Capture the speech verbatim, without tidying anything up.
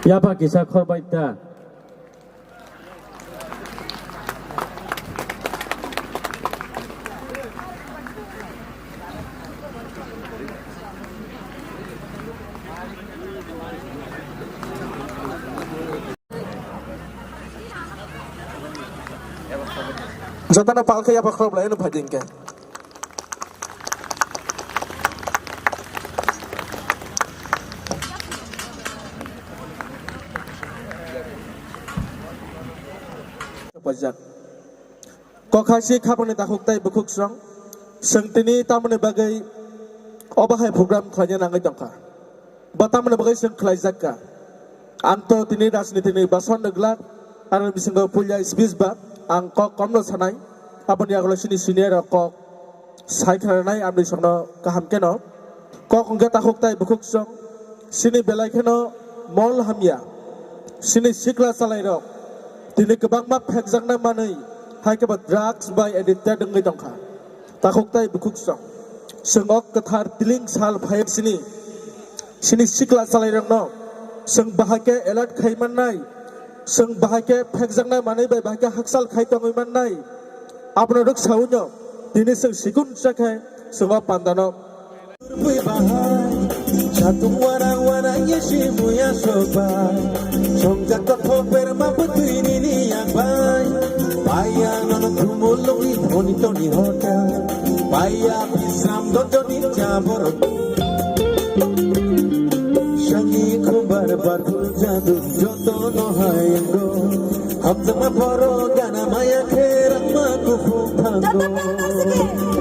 Yapha kisa khorbai ta. Jotono palkhe yapha khorok belai no phaidi hinkhe. Pajak. Kokhaisi khapangni takhuk tai bukhuk srong. Chwng tini tamoni bagwi obo hai program khlaina nangwi tongkha. Bo tamoni bagwi chwng khlaijak kha. Ang to tini rajniti ni bason ni glak, ang bisingo puila speech ba, ang kok komno sanai, aboni yagulo chini senior rok kok sai khlainai, ang bisingno kaham keno. Kok hwnkhe takhuk tai bukhuk song, chini belai kheno mol hamya, chini sikla chalai rok, tini kwbangma phekjakna manwi, hai khe bo drugs bai addicted wngwi tongkha. Takhuk tai bukhuk song. Chwng o kwthar tiling sal phai sini. Sini sikla chalairokno chwng bahai khe alert khai mannai. Chwng bahai khe phekjaknai manwi bai bahai khe hakchal khai tongwi mannai. Abono rwk saui no tini chwng sikun cha khe chwng o pandano. Pui bahai, satung warang warang ye si muya sobai. Songjak kothok berma putui nini yang bai. Paya nono thumulung ni thoni toni hotel. Paya bisram dojoni jabor. Sangi khumbar barpul jadu joto no hayango. Hamjama poro gana maya kherang ma kuphung thango.